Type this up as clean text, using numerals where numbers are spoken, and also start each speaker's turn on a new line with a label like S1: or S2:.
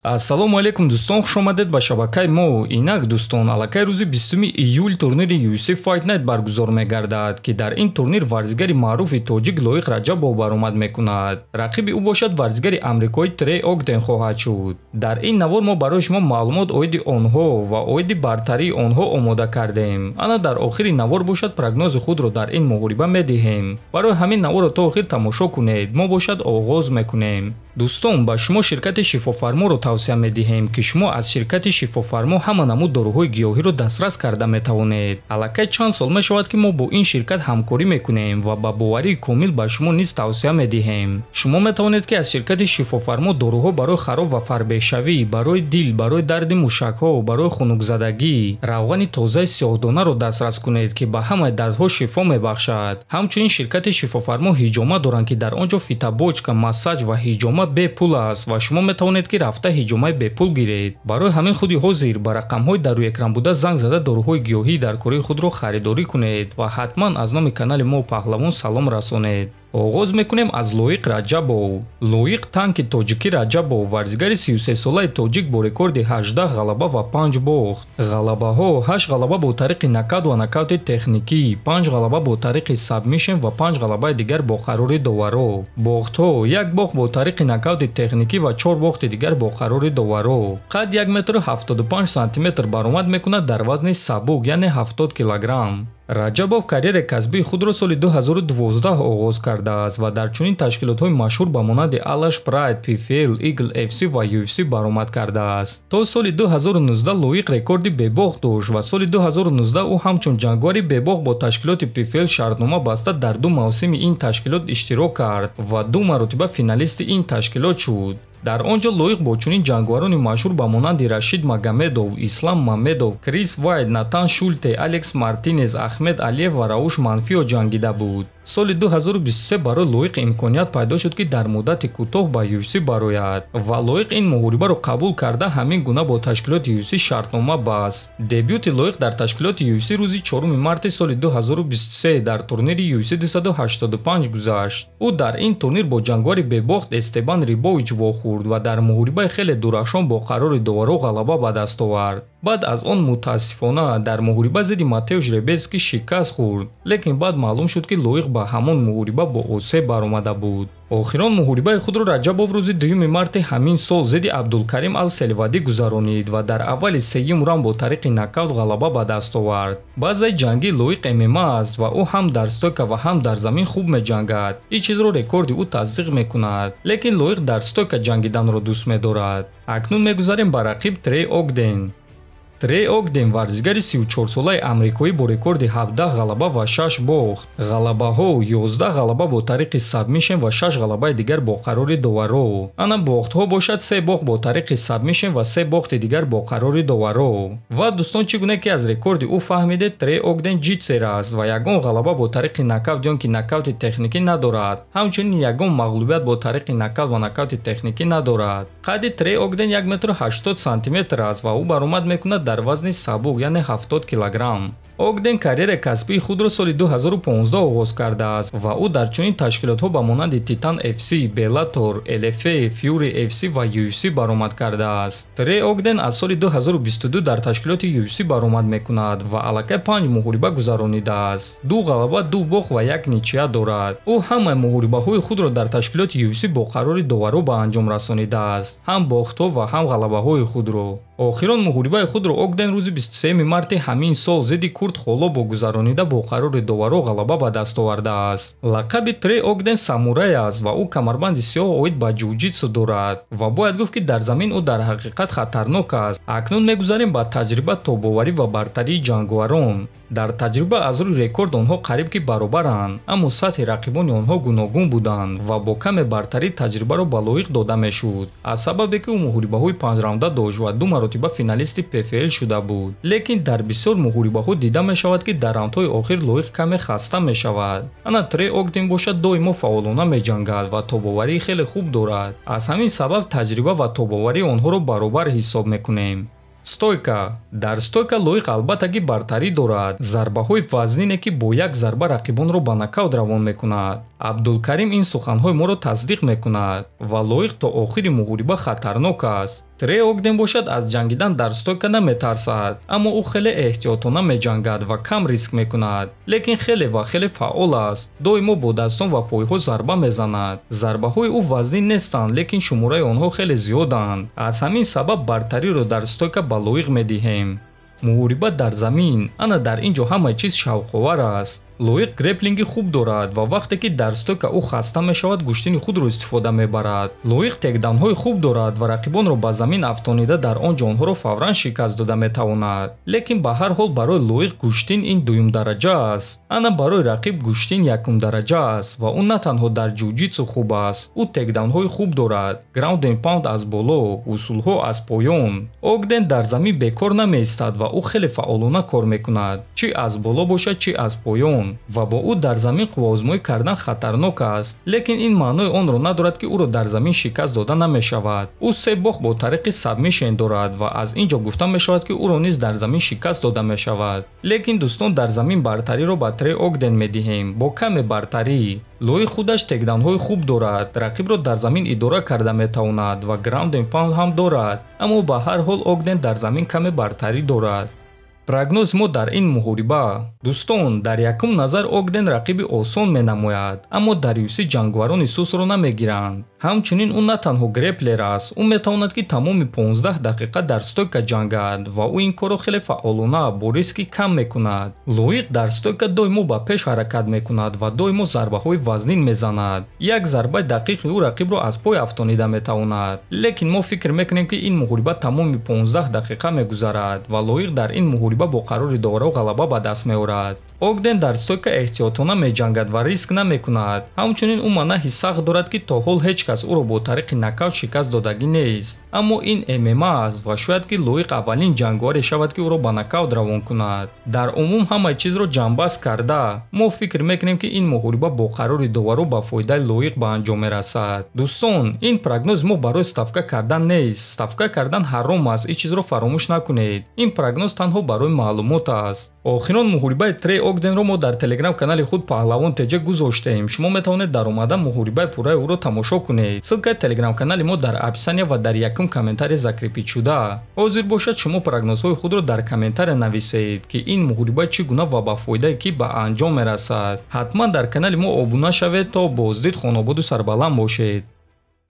S1: Ассалому алайкум, дӯстон, хуш омадед ба шабакаи мо. Инак, дӯстон, аллакай рӯзи 20 июл турнири UFC Fight Night баргузор мегардад, ки дар ин турнир варзигари маъруфи тоҷик Лоиқ Раҷабов баромад мекунад. Рақиби ӯ бошад варзигари амрикоӣ Трей Огден хоҳад шуд. Дар ин навор мо барои шумо маълумот оиди онҳо ва оиди бартарии онҳо омода кардем. Ана дар охири навор бошад прогнози худро дар ин муҳориба медиҳем. Барои ҳамин наворро то охир тамошо кунед. Мо бошад оғоз мекунем. Дӯстон, ба шумо ширкати Шифофарморо тавсия медиҳем, ки шумо аз ширкати Шифофармо ҳама намуд доруҳои гиёҳиро дастрас карда метавонед. Аллакай чанд сол мешавад, ки мо бо ин ширкат ҳамкорӣ мекунем ва ба боварии комил ба шумо низ тавсия медиҳем. Шумо метавонед, ки аз ширкати Шифофармо доруҳо барои хароб ва фарбеҳшавӣ, барои дил, барои дарди мушакҳо, барои хунукзадагӣ, равғани тозаи сиёҳдонаро дастрас кунед, ки ба ҳамаи дардҳо шифо мебахшад. Ҳамчунин ширкати Шифофармо ҳиҷома доранд, ки дар он ҷо фитобочка, массаж ва ҳиҷома бепул аст ва шумо метавонед, ки рафта ҳиҷомаи бепул гиред. Барои ҳамин худи ҳозир ба рақамҳои дар рӯи экран буда занг зада, доруҳои гиёҳии дар кораи худро харидорӣ кунед ва ҳатман аз номи канали мо Паҳлавон салом расонед. Оғоз мекунем аз Лоиқ Раҷабов. Лоиқ Танки Тоҷикӣ Раҷабов варзигари 33-солаи тоҷик бо рекорди 18 ғалаба ва 5 бохт. Ғалабаҳо: 8 ғалаба бо тариқи нокаут ва нокаути техникӣ, 5 ғалаба бо тариқи сабмишн ва 5 ғалабаи дигар бо қарори доваро. Бохтҳо: як бохт бо тариқи нокаути техникӣ ва 4 бохти дигар бо қарори доваро. Қад 1 метру 75 сантиметр, баромад мекунад дар вазни сабук, яъне 70 килограмм. Раҷабов карьераи касбии худро соли 2012 оғоз кардааст ва дар чунин ташкилотҳои машҳур ба монанди Алаш Прайд, PFL, Eagle FC ва UFC баромад кардааст. То соли 2019 Лоиқ рекорди бебохт дошт ва соли 2019 ӯ ҳамчун ҷангвари бебохт бо ташкилоти PFL шартнома баста, дар ду мавсими ин ташкилот иштирок кард ва ду маротиба финалисти ин ташкилот шуд. Дар он ҷо Лоиқ бо чунин ҷангварони машҳур ба монанди Рашид Магомедов, Ислам Мамедов, Крис Вайд, Натан Шулте, Алекс Мартинес, Ахмед Алиев ва Рауш Манфио ҷангида буд. Соли 2023 барои Лоиқ имконият пайдо шуд, ки дар муддати кӯтоҳ ба UFC барояд ва Лоиқ ин муҳорибаро қабул карда, ҳамин гуна бо ташкилоти UFC шартнома баст. Дебюти Лоиқ дар ташкилоти UFC рӯзи 4 марти соли 2023 дар турнири UFC 285 гузашт. Ӯ дар ин турнир бо ҷангвари бебохт Эстебан Рибович вохӯрд ва дар муҳорибаи хеле дурахшон бо қарори доваро ғалаба ба даст овард. Баъд аз он, мутаассифона, дар муҳориба зидди Матеуш Ребески шикаст хӯрд, лекин баъд маълум шуд, ки Лоиқ ба ҳамон муҳориба бо осеб баромада буд. Охирон муҳорибаи худро Раҷабов рӯзи 2 марти ҳамин сол зидди Абдулкарим Ал-Селвадӣ гузаронид ва дар аввали сеюм раунд бо тариқи нокаут ғалаба ба даст овард. Базаи ҷангии Лоиқ ММА аст ва ӯ ҳам дар стойка ва ҳам дар замин хуб меҷангад. Ин чизро рекорди ӯ тасдиқ мекунад, лекин Лоиқ дар стойка ҷангиданро дӯст медорад. Акнун мегузарем ба рақиб Трей Огден. Трей Огден варзигари 34-солаи амрикоӣ бо рекорди 17 ғалаба ва 6 бохт. Ғалабаҳо: 11 ғалаба бо тариқи сабмишн ва 6 ғалабаи дигар бо қарори доваро. Ана бохтҳо бошад се бохт бо тариқи сабмишн ва се бохти дигар бо қарори доваро. Ва дӯстон, чӣ гуна ки аз рекорди ӯ фаҳмидед, Трей Огден ҷитсер аст ва ягон ғалаба бо тариқи нокаут ё ки нокаути техникӣ надорад. Ҳамчунин ягон мағлубият бо тариқи нокаут ва нокаути техникӣ надорад. Қадди Трей Огден 1 метру 80 сантиметр аст ва ӯ баромад мекунад дар вазни сабук, яъне 70 килограмм. Огден карьераи касбии худро соли 2015 оғоз кардааст ва ӯ дар чунин ташкилотҳо ба монанди Titan FC, Bellator, LFA, Fury FC ва UFC баромад кардааст. Трей Огден аз соли 2022 дар ташкилоти UFC баромад мекунад ва аллакай панҷ муҳориба гузаронидааст. Ду ғалаба, ду бохт ва як ничья дорад. Ӯ ҳамаи муҳорибаҳои худро дар ташкилоти UFC бо қарори доваро ба анҷом расонидааст, ҳам бохтҳо ва ҳам ғалабаҳои худро. Охирон муҳорибаи худро Огден рӯзи 23 марти ҳамин сол зидди Курт Холобо гузаронида, бо қарори доваро ғалаба ба даст овардааст. Лақаби Трей Огден Самурай аст ва ӯ камарбанди сиёҳ оид ба ҷуҷитсу дорад ва бояд гуфт, ки дар замин ӯ дар ҳақиқат хатарнок аст. Акнун мегузарем ба таҷриба, тобоварӣ ва бартарии ҷангварон. Дар таҷриба аз рӯи рекорд онҳо қариб ки баробаранд, аммо сатҳи рақибони онҳо гуногун буданд ва бо каме бартарии таҷрибаро ба Лоиқ дода мешуд, аз сабабе ки ӯ муҳорибаҳои панҷраунда дошт ва ду маротиба финалисти PFL шуда буд. Лекин дар бисёр муҳорибаҳо дида мешавад, ки дар раундҳои охир Лоиқ каме хаста мешавад. Ана Трей Огден бошад доимо фаъолона меҷангад ва тобоварии хеле хуб дорад. Аз ҳамин сабаб таҷриба ва тобоварии онҳоро баробар ҳисоб мекунем. Стойка. Дар стойка Лоиқ албатта ки бартарӣ дорад. Зарбаҳои вазнине, ки бо як зарба рақибонро ба нокаут равон мекунад. Абдулкарим ин суханҳои моро тасдиқ мекунад ва Лоиқ то охири муҳориба хатарнок аст. Трей Огден бошад, аз ҷангидан дар стойка наметарсад, аммо ӯ хеле эҳтиётона меҷангад ва кам риск мекунад, лекин хеле ва хеле фаъол аст. Доимо бо дастон ва пойҳо зарба мезанад. Зарбаҳои ӯ вазнин нестанд, лекин шумораи онҳо хеле зиёданд. Аз ҳамин сабаб бартариро дар стойка ба Лоиқ медиҳем. Муҳориба дар замин. Ана дар ин ҷо ҳама чиз шавқовар аст. Лоиқ греплинги хуб дорад ва вақте ки дар стойка ӯ хаста мешавад, гӯштини худро истифода мебарад. Лоиқ текдаунҳои хуб дорад ва рақибонро ба замин афтонида дар он ҷо онҳоро фавран шикаст дода метавонад. Лекин ба ҳар ҳол барои Лоиқ гӯштин ин дуюмдараҷа аст. Ана барои рақиб гӯштин якумдараҷа аст ва ӯ на танҳо дар ҷуҷитсу хуб аст, ӯ текдаунҳои хуб дорад, ground and pound аз боло, усулҳо аз поён. Огден дар замин бекор намеистад ва ӯ хеле фаъолона кор мекунад, чӣ аз боло бошад, чӣ аз поён, ва бо ӯ дар замин қувваозмоӣ кардан хатарнок аст. Лекин ин маънои онро надорад, ки ӯро дар замин шикаст дода намешавад. Ӯ се бохт бо тариқи submission дорад ва аз ин ҷо гуфта мешавад, ки ӯро низ дар замин шикаст дода мешавад. Лекин дӯстон, дар замин бартариро ба Трей Огден медиҳем бо каме бартарӣ. Лоиқ худаш текдаунҳои хуб дорад, рақибро дар замин идора карда метавонад ва ground and pound ҳам дорад, аммо ба ҳар ҳол Огден дар замин каме бартарӣ дорад. Прогноз мо дар ин муҳориба. Дӯстон, дар якум назар Огден рақиби осон менамояд, аммо дар UFC ҷанговарони сусро намегиранд. Ҳамчунин ӯ на танҳо греплер аст, ӯ метавонад, ки тамоми 15 дақиқа дар стойка ҷангад ва ӯ ин корро хеле фаъолона бо риски кам мекунад. Лоиқ дар стойка доимо ба пеш ҳаракат мекунад ва доимо зарбаҳои вазнин мезанад. Як зарбаи дақиқи ӯ рақибро аз пой афтонида метавонад. Лекин мо фикр мекунем, ки ин муҳориба тамоми 15 дақиқа мегузарад ва Лоиқ дар ин муҳориба бо қарори доваро ғалаба ба даст меорад. Огден дар стойка эҳтиётона меҷангад ва риск намекунад. Ҳамчунин ӯ манаҳи сахт дорад, ки то ҳол ҳеҷ кас ӯро бо тариқи нокаут шикаст додагӣ нест. Аммо ин ММА аст ва шояд ки Лоиқ аввалин ҷанговаре шавад, ки ӯро ба нокаут равон кунад. Дар умум ҳамаи чизро ҷамъбаст карда, мо фикр мекунем, ки ин муҳориба бо қарори доваро ба фоидаи Лоиқ ба анҷом мерасад. Дӯстон, ин прогноз мо барои ставка кардан нест. Ставка кардан ҳаром аст, ин чизро фаромӯш накунед. Ин прогноз танҳо барои маълумот аст. Охирон муҳорибаи Трей Огденро мо дар телеграм канали худ Паҳлавон ТЖ гузоштем. Шумо метавонед дар омада муҳорибаи пурраи ӯро тамошо кунед. Ссылкаи телеграм канали мо дар описания ва дар якум комментарий закрепить шуда. Ҳозир бошад, шумо прогнозҳои худро дар комментария нависед, ки ин муҳориба чӣ гуна ва ба фоидаи кӣ ба анҷом мерасад. Ҳатман дар канали мо обуна шавед. То боздид, хонободу сарбаланд бошед.